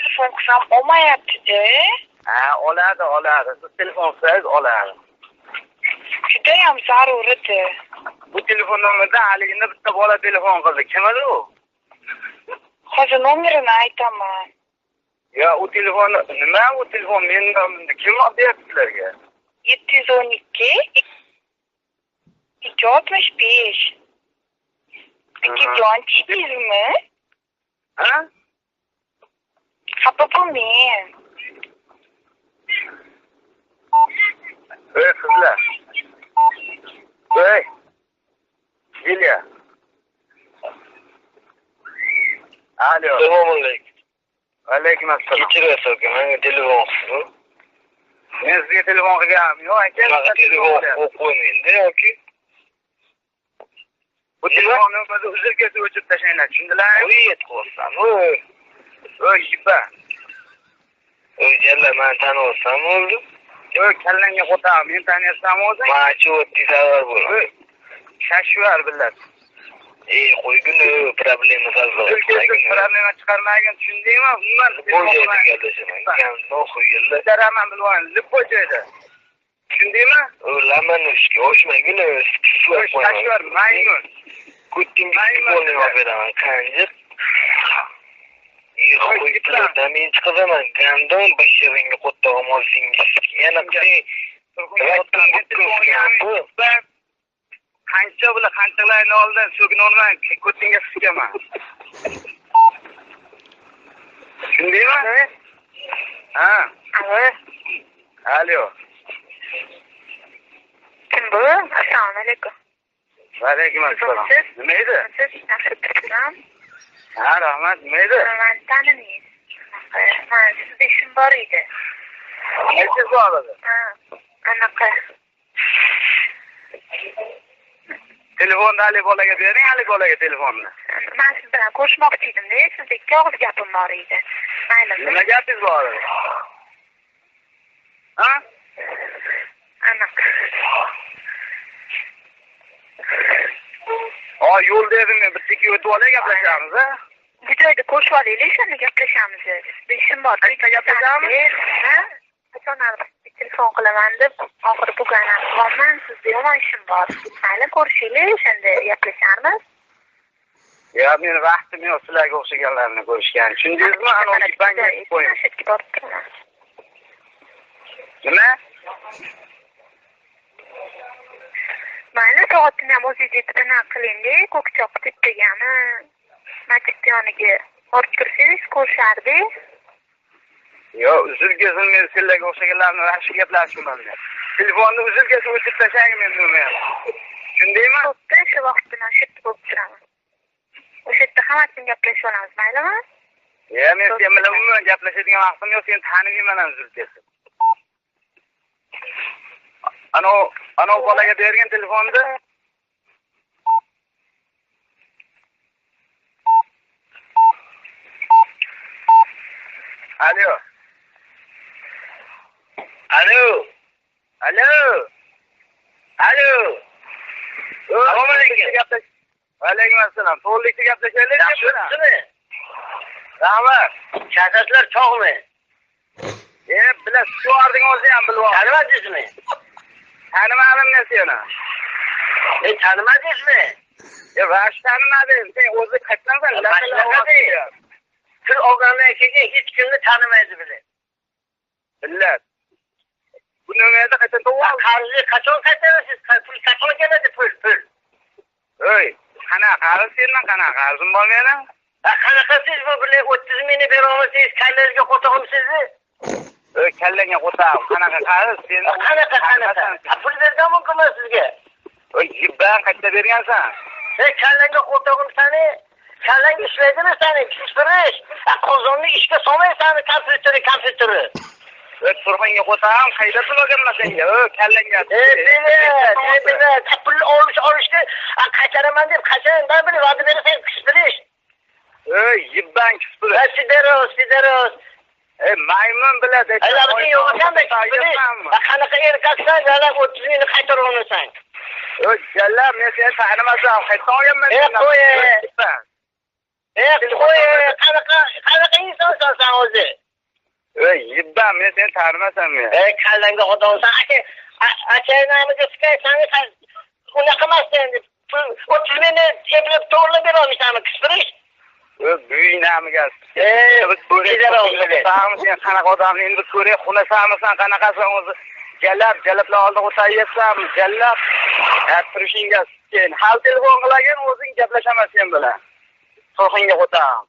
Telefon qilsam olmayapti-da. Ha, oladi, oladi. Siz telefon qilsangiz oladi. Judayam zarur edi. Bu telefon nomeridan haligida bitta bola telefon qildi. Kim edi u? Hozir nomerini aytaman. Ya u telefonni nima u telefon meni nomimda kim olib berdi sizlarga? 712 265. Akajon, tushdingizmi? Ha? Xafa bo'lmang. Ey qizlar. Ey. Liliya. Alo. Assalomu alaykum. Alaykum assalom. Kechirasiz aka, menga telefon qilsin. Men sizga telefon qilganim yo'q aka. Bunaqa telefon qo'yib qo'ymangda yoki Bu telefon nomerini uzr kesib o'chirib tashlanglar, tushundilarmi? Voy, yetqo'rsan. Voy, jipa. Voy, jalla, meni taniyapsanmi o'ldi? Voy, kallangga qo'tag'im, meni taniyapsanmi o'zing? Man cho'tdi savar bo'laman. Voy, shashvar billat. Ey, qo'ygin, problema sal. Uzr kesib problema chiqarmagin, tushundingmi? Umuman telefon qilmasman. Daraman bilib oling, lip joyda. Tushundingmi? Lamanushka, oshmagin, shashvar, maymun. Ko'ttingga futbolni olib beraman, qanjiq. Qo'y, men chiqazaman, gandon bashiringga qo'ttog'im olsingiz. Yana qilsang, qancha bular qanchalarni oldin so'kini olmang, ko'tingga siskaman. Tushundingmi? Ha. Alo. Alo. Kim bu? Assalomu alaykum. Va alaykum assalom. Nima edi? Siz yaxshi turibsizmi? Ha, rahmat. Nima edi? Men tanimaysiz. Men sizda ishim bor edi. Qaysi bor edi? Ha, anaqa. Telefonni hali bolaga bering, hali bolaga telefonni. Men siz bilan ko'rishmoqchi edim-da, sizda ikki og'iz gapim bor edi. Mayli. Nima gapingiz bor edi? Ha? Anaqa. O, yo'lda edim men, bir chekka o'tib olay gaplashamiz, a? Bu joyda ko'rishib olaylik, shunda gaplashamiz. Sizda ishim bor. Qayerda gaplashamiz? Ha? Qachon telefon qilaman deb oxiri bugun qilaman, sizda yomon ishim bor. Mayli, ko'rishaylik, o'shanda gaplashamiz. Ya men vaqtim yo'q sizlarga o'xshaganlarni ko'rishgan. Tushundingizmi? Ana u banga qo'ying. Shu yerga borib turaman. Nima? Mayli, soatini ham o'zingiz yetib qiling-da, Ko'kchoq tepagami, masjid yoniga borib tursangiz ko'rishardik. Yo'q, uzr kesin, men sizlarga o'xshaganlarni yaxshi gaplashmayman. Telefonni uzr kesin o'chirib tashlang men nomerni. Tushundingmi? Xo'p, shu vaqt bilan shu yerda bo'lib turaman. O'sha yerda hammasini gaplashib olamiz, maylimi? Ya men sen bilan umuman gaplashadigan vaqtim yo'q, seni tanimayman ham uzr kesin. Ana o bolaga bergan telefonni. Alo. Alo. Alo. Alo. Assalomu alaykum. Va alaykum assalom. To'g'rilikda gaplashaylik. Yaxshimisiz? Rahmat. Chaqaslar chog'mi? Bilasiz, shu ording o'zi ham bilib oldim. Tanimadingizmi? Tanimadim men seni. Tanimadingizmi? Rosh tanimadim. Sen o'zi qayerdansan? Pul olgandan keyin hech kimni tanimaydi bile. Billat. Bu nomerda qachon to'g'ri? Qarzni qachon qaytarasiz? Pul qachon keladi pul? Ey, qanaqa qarz sendan qanaqa qarzim bor meni? Qanaqasiz bu bile 30 mingni bera olmasangiz kallangizga qo'tog'imsizni? Ey, kallangga qo'tog'im, qanaqa qarz sen? Qanaqa? Pul bergan mumkinmi sizga? Ey, jibban qayerda bergansan? Ey, kallangga qo'tog'im seni. Kallang ishlaydimi seni? Kisirish. Qozonni ishga solmaysan kompyuteri. Ey, turmangga qo'tog'im, qayerda pul olganman senga? Ey, kallangga. Ey, pul olishni qaytaraman deb qachondan beri va'da berasan, kisirish. Ey, jibban kisirish. Sideros. Ey, maymun biladi. Aylarning yo'q ekanda kisirish. Qanaqa erkaksan, yana 30 mingni qaytara olmaysan. Ey, jalla, men seni tanimasam, qayerdan olganman? Ey, qo'y. Qo'y, qanaqa insonsan sen o'zi? Yibbam, men seni tanimasam men. Kallangga odamsan. Aka, achaynomiga sikay, seni unaqa emas endi. 30 mingni eplab to'g'rilab bera olmaysanmi, kispirish? Buyinamiga. Sen qanaqa odamni endi ko'ray, xunasanmisan, qanaqasan o'zi? Jalab, jalablar oldin o'tayapsan, jalab. Turishingga keyin hal telefon qilagin, o'zing gaplashaman sen bilan. To'xingga o'tam.